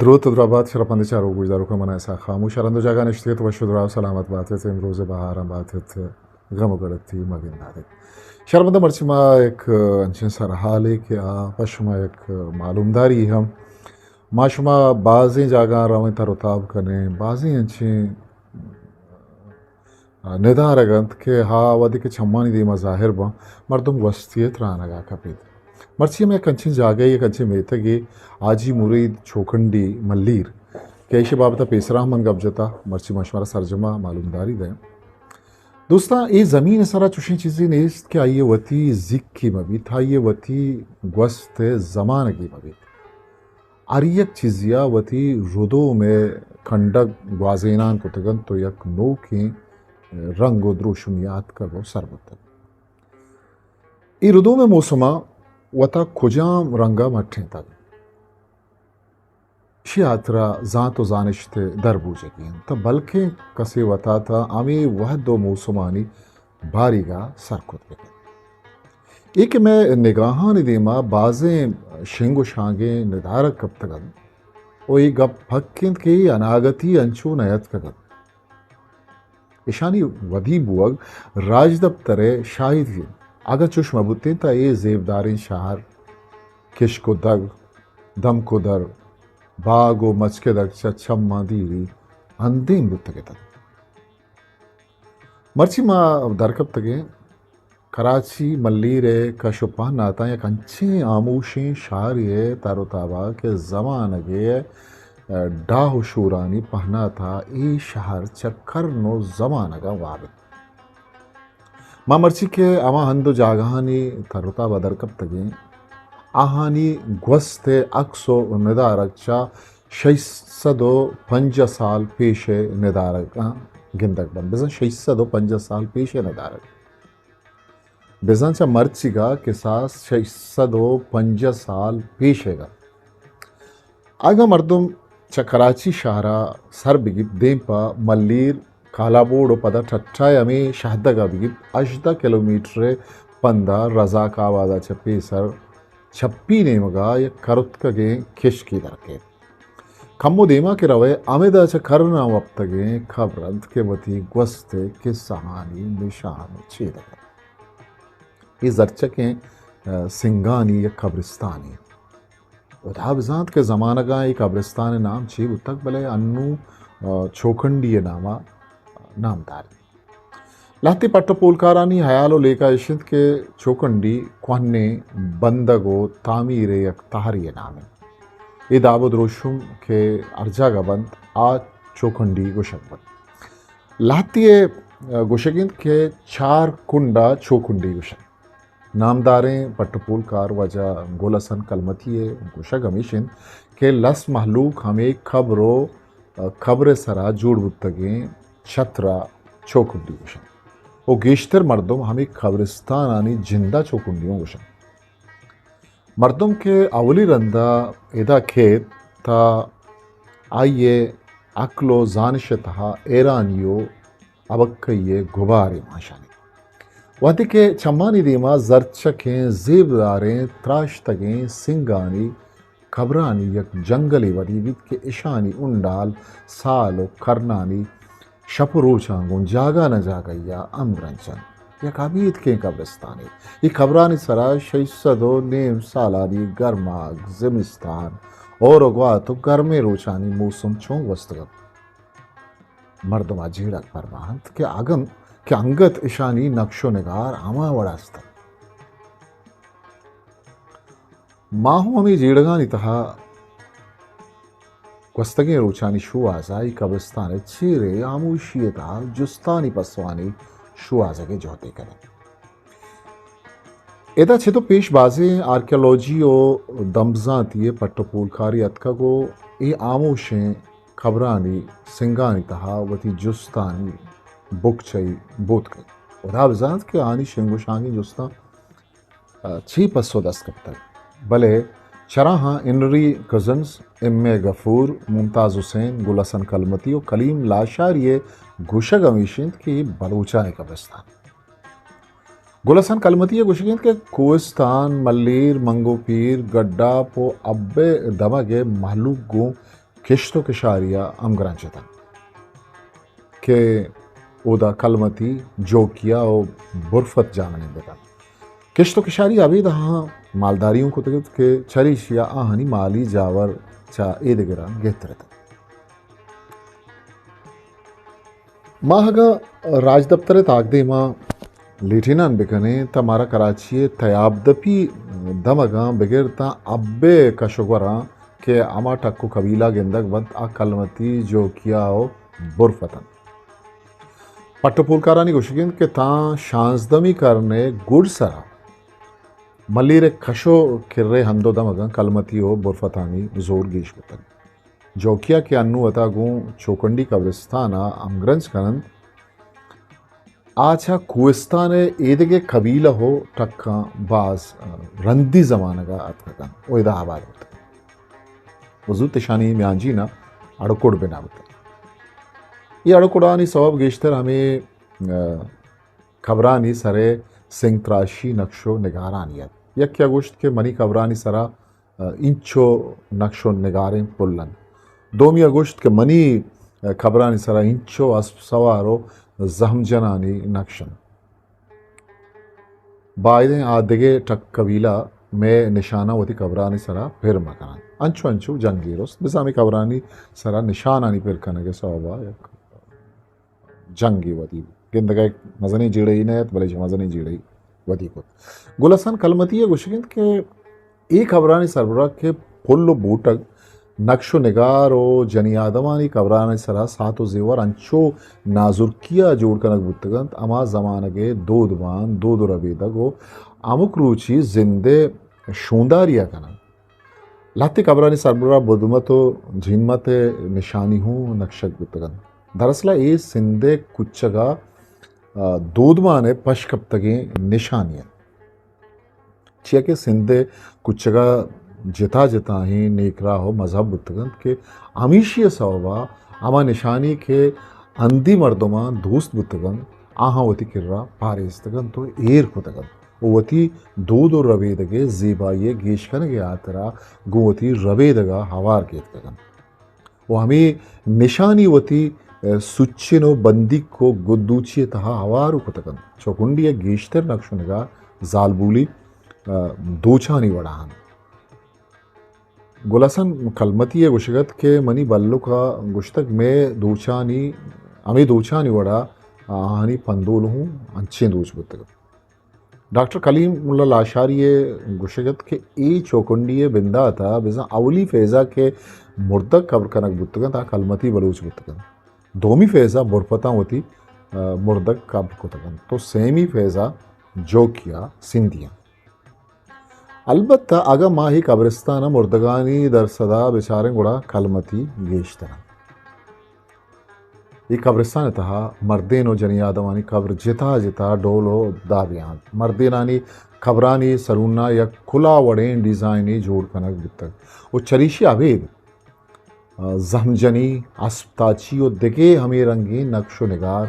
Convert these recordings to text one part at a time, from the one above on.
دروت و درابات شرپندیں چاروک گوشداروکاں، من اسحاق خاموش ہر ہند و جاگہ نشتگ ات، وش و دراہ و سلامت بات ات، امروز بہاراں بات ات، غم و گڑتی مگندات ات۔ شرپنداں، مرچی ما یک انچیں سرحالے کہ آ پہ شما یک معلومداری ہم، ما شما بازیں جاگہاں رویں، تر و تاب کنیں، بازیں انچیں ندارگ انت کہ ہا وھدے کہ چمانی دیما ظاہر باں، مردم گوستی ء ترانگا کپیت۔ مرچی ہم یک انچیں جاگہے، یک انچیں میتگے، حاجی مرید چوکنڈی ملیر، کہ ایشی بابت ء پیسرا ہم من گپ جتا، مرچی ما شمارا سرجما معلومداری دیں۔ دوستاں، اے زمین ء سرا چوشیں چیزے نیست کہ آئی ء وتی زیکی مہ بیت، آئی ء وتی گوست ء زمانگے مہ بیت۔ ہر یک چیزے ء وتی ردوم ء کنڈگ گوازینان کتگ انت و یک نوکیں رنگ و دروشمے ء اتکگ و سر بوتگ۔ اے ردوم ء موسم ء وتا کجام رنگ ء مٹینتگ؟ ایشی ہاترا زانت و زانشت ء در بوجگی انت، بلکیں کسے وتا تہ ہمے وہد و موسمانی باریگا سر کت بہ کنت۔ اے کہ مئے نگاہانی دیما بازیں شنگ و شانگیں ندارگ کپتگ انت و اے گپ پک انت کہ اے اناگتی انچو نیاتکگ انت۔ اشانی ودی بوگ راجدپتر ء شاہدی انت۔ اگاں چوش مہ بوتیں تہ اے زیبداریں شہر، کشک و دگ، دمک و در، باگ و مچکدگ چہ چماں دیری اندیم بوتگ اتنت۔ مرچی ما درکپتگیں کراچی ملیر ء کش و پہناتاں یک انچیں ہاموشیں شہرے ء تر و تابا کہ زمانگے ء ڈاہ و شورانی پہناتا اے شہر چہ کرن و زمانگاں واب انت۔ ما مرچی کہ ہما ہند و جاگہانی تر و تابا درکپتگیں، آہانی گوست ء عکس و ندارگ چہ شش سد و پنجاہ سال پیش ء ندارگاں گندگ بنت، بزاں شش سد و پنجاہ سال پیش ء ندارگ۔ بزاں چہ مرچیگا کساس شش سد و پنجاہ سال پیش ء گا۔ اگاں مردم چہ کراچی شہرا سر بگیپت، دیم پہ ملیر، کالابوڑ و پدا ٹھٹھا ء ہمے شہدگا بگیپت، ہژدہ کلومیٹر ء پندا رزاک آبادا چہ پیسر چپی نیمگا یک کرتکگیں کشکے درکیت۔ کمو دیما کہ روئے، ہمدا چہ کرناں وپتگیں قبر انت کہ وتی گوست ء کسہانی نشان چیدگ انت۔ اے زرچکیں، ء، سنگانی یک قبرستانے۔ ہدا بزانت کہ زمانگاں اے قبرستان ء نام چے بوتگ، بلے انوں، ء، چوکنڈی ء ناما نامدار انت۔ لہتے پٹ ء پولکارانی ہیال و لیکہ اش انت کہ چوکنڈی کوہنیں بندگ و تعمیر ء یک تہرے ء نام انت۔ اے داب و دروشم کہ ہر جاگہ بنت، آ چوکنڈی گوشگ بنت۔ لہتے ء گوشگ انت کہ چار کنڈ ء چوکنڈی گوشنت۔ نامداریں پٹ ء پولکار واجہ گل حسن کلمتی ء گوشگ ہمیش انت کہ لس مہلوک ہمے قبر و قبر ء سرا جوڑ بوتگیں چھترا چوکنڈی گوشنت و گیشتر مردم ہمے قبرستانانی جندا چوکنڈی اوں گوشنت۔ مردم کہ اولی رندا ادا کیت، تہ آئی ء عقل و زانش ء تہا حیرانی و ابکہی ء گبارے مانشانیت۔ وہدے کہ چمانی دیما زرچکیں زیبداریں تراشتگیں سنگانی قبرانی یک جنگلے ودی بیت کہ اشانی انڈال سال و کرنانی شپ و روچاں گوں جاگہ نہ جاگہیا ہمگرنچ انت۔ یک ابیتکیں قبرستانے۔ اے قبرانی سرا شش سد و نیم سالانی گرماگ، زمستان، ہور و گوات و گرمیں روچانی موسم چون گوستگ انت؟ مردما جیڑگ برما انت کہ اگن، کہ انگت اشانی نقش و نگار ہما وڑا است انت۔ ما ہوں ہمے جیڑگانی تہا گوستگیں روچانی شوہازا اے قبرستان ء چیرے ہاموشی ء تہا جستانی پسوانی شوہازگ ء جہدے کنیں۔ ادا چد و پیش بازیں آرکیالوجی و دمبزانتی ء پٹ و پولکاری اتکگ و اے ہاموشیں قبرانی سنگانی تہا وتی جستانی بکچہی بوت کنت۔ ہدا بزانت کہ آنی شنگ و شانگیں جستاں چی پسو دست کپتگ؟ بلے چراہاں ہنری کزنز، ایم اے غفور، ممتاز حسین، گل حسن کلمتی و کلیم لاشاری ء گوشگ ہمیش انت کہ اے بلوچانی قبرستان۔ گل حسن کلمتی ء گوشگ انت کہ کوہستان، ملیر، منگو پیر، گڈاپ و ابے دمگ ء مہلوک گوں کشت و کشاری ء ہمگرنچ اتنت کہ اودا کلمتی، جوکیا و برفت جاہمنند اتنت۔ کشت و کشاری ابید آہاں مالداری اوں کتگ ات کہ چریشی ء آہانی مالی جاور چہ ایدگراں گہتر اتنت۔ ما اگاں راجدپتر ء تاکدیم ء لیٹینان بکنیں، تہ مارا کراچی ء تیابدپی دمگاں بگر تاں ابے کش و گوراں کہ ہما ٹک و قبیلہ گندگ بنت، آ کلمتی، جوکیا و برفت انت۔ پٹ و پولکارانی گوشگ انت کہ تاں شانزدہمی کرن ء گڈ سرا ملیر ء کش و کر ء ہند و دمگاں کلمتی و برفتانی زور گیش بوتگ۔ جوکیا کہ انوں وتا گوں چوکنڈی قبرستان ء ہمگرنچ کن انت، آ چہ کوہستان ء ایدگہ قبیلہ و ٹکاں باز رندی زمانگ ء اتکگ انت و ادا آباد بوتگ انت و زوت اشانی میانجین ء اڑکڑ بنا بوتگ۔ اے اڑکڑانی سوب گیشتر ہمے، ء، قبرانی سر ء سنگ تراشی نقش و نگارانی ات۔ یکے ء گوشت کہ منی قبرانی سرا، ء، اینچو نقش و نگاریں پل انت۔ دومی ء گوشت کہ منی، ء، قبرانی سرا اینچو اسپ سوار و زہم جنانی نقش انت۔ بائدیں آ دگہ ٹک قبیلہ مئے نشاناں وتی قبرانی سرا پر مہ کننت۔ انچو انچو جنگے رست، بزاں ہمے قبرانی سرا نشانانی پر کنگ ء سوب ء یک جنگے ودی بوت۔ گندگ ء یک مزنیں جیڑہے نہ ات، بلے چہ مزنیں جیڑہے ودی کت۔ گل حسن کلمتی ء گوشگ انت کہ اے قبرانی سربرا کہ پل و بوٹگ، نقش و نگار و جنی آدمانی قبرانی سرا ساعت و زیور انچو نازرکی ء جوڑ کنگ بوتگ انت، ہما زمانگ ء دود مان، دود و ربیدگ و ہمک روچی زند ء شونداری ء کنگ۔ لہتے قبرانی سربرا بدمت و جھینمت ء نشانی ہوں نقشگ بوتگ انت۔ دراصل ء اے سندھ ء کچگ ء، آ، دودمان ء پش کپتگیں نشانی انت۔ چیا کہ سندھ ء کچگ ء جتا جتائیں نیکراہ و مذہب بوتگ انت کہ ہمیشی ء سوب ء ہما نشانی کہ ہندی مردماں دوست بوتگ انت، آہاں وتی کرا پاریستگ انت و ایر کتگ انت و وتی دود و ربیدگ ء زیبائی ء گیش کنگ ء ہاترا گوں وتی ربیدگ ء ہوار گیتکگ انت و ہمے نشانی وتی، ء، سچن و بندیک و گدوچی ء تہا ہوار و کتگ انت۔ چوکنڈی ء گیشتر نقش و نگار زالبولی، ء، دوچانی وڑا انت۔ گل حسن کلمتی ء گوشگ ات کہ منی بلک ء گوشتگ، مئے دوچانی، ہمے دوچانی وڑا آہانی پندول ہوں انچیں دوچ بوتگ۔ ڈاکٹر کلیم اللہ لاشاری ء گوشگ ات کہ اے چوکنڈی ء بندات ء بزاں اولی فیض ء کہ مردگ قبر کنگ بوتگ انت، آ کلمتی بلوچ بوتگ انت۔ دومی فیض ء برپتاں وتی، ء، مردگ قبر کتگ انت۔ تو سیمی فیض ء جوکیا سندھی انت۔ البتہ اگاں ما اے قبرستان ء مردگانی درسد ء بچاریں گڑا کلمتی گیشتر انت۔ اے قبرستان ء تہا مردین و جنی آدمانی قبر جتا جتا ڈول و دابے انت۔ مردینانی قبرانی سرون ء یک کلا وڑیں ڈیزائنے جوڑ کنگ بوتگ و چریشی ابید زہمجنی، اسپ تاچی و دگہ ہمے رنگیں نقش و نگار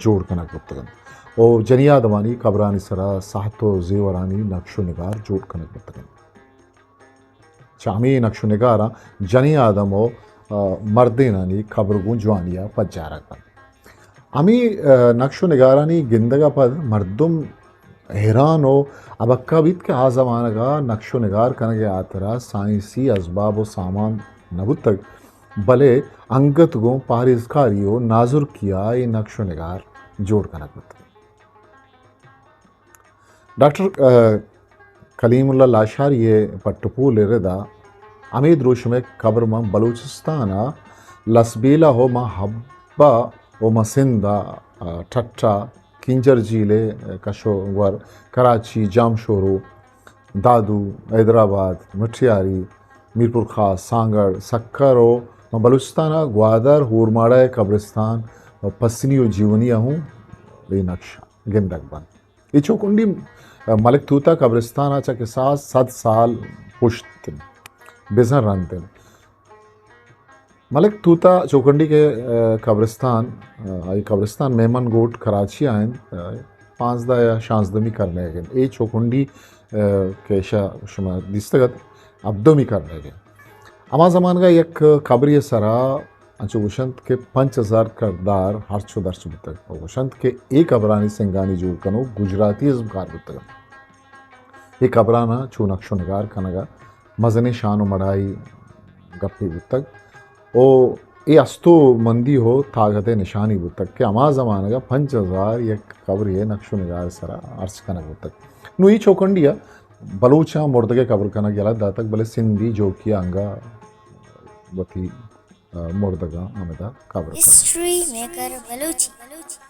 جوڑ کنگ بوتگ انت و جنی آدمانی قبرانی سرا ساہت و زیورانی نقش و نگار جوڑ کنگ بوتگ انت۔ چہ ہمے نقش و نگاراں جنی آدم و، آ، مردینانی قبر گوں جوانی ء پجارگ بنت۔ ہمے، آ، نقش و نگارانی گندگ ء پد مردم حیران و ابکہ بیت کہ آ زمانگ ء نقش و نگار کنگ ء ہاترا سائنسی ازباب و سامان نہ بوتگ، بلے انگت گوں پاریزکاری و نازرکی ء اے نقش و نگار جوڑ کنگ بوتگ۔ ڈاکٹر، آ، کلیم اللہ لاشاری ء پٹ و پول ء ردا ہمے دروشم ء قبر ماں بلوچستان ء لسبیلہ و ماں حبہ و ماں سندھ ء، آ، ٹھٹہ، کنجر جھیل ء کش و گور، کراچی، جامشورو، دادو، حیدرآباد، مٹھیاری، میرپور خاص، سانگڑ، سکر و ماں بلوچستان ء گوادر، ہورماڑہ ء قبرستان و پسنی و جیونی ء ہوں اے نقش گندگ بنت۔ اے چوکنڈی ملک توتا قبرستان ء چہ کساس صد سال پشت انت، بزاں رند انت۔ ملک توتا چوکنڈی کہ، آ، قبرستان، آ، آئی قبرستان میمن گوٹ کراچی ء انت، آ، پانزدہ یا شانزدہمی کرن ء انت۔ اے چوکنڈی، آ، کہ ایشا شما دیستگ ات، ہبدہمی کرن ء انت۔ ہما زمانگا یک قبرے سرا انچو گوشنت کہ پنچ ہزار کردار ہرچ و درچ بوتگ و گوشنت کہ اے قبرانی سنگانی جوڑ کنوک گجراتی ازمکار بوتگ انت۔ اے قبرانا چو نقش و نگار کنگا مزنیں شان و مڑائی گپے بوتگ و اے استو مندی و طاقت نشانی بوتگ کہ ہما زمانگا پنچ ہزار یک قبرے نقش و نگار سرا ہرچ کنگ بوتگ۔ نو اے چوکنڈیا بلوچاں مردگے قبر کنگ یلہ داتگ، بلے سندھی جوکی انگا وتی، آ، مردگاں ہمدا قبر کنگ۔ History maker Balochi.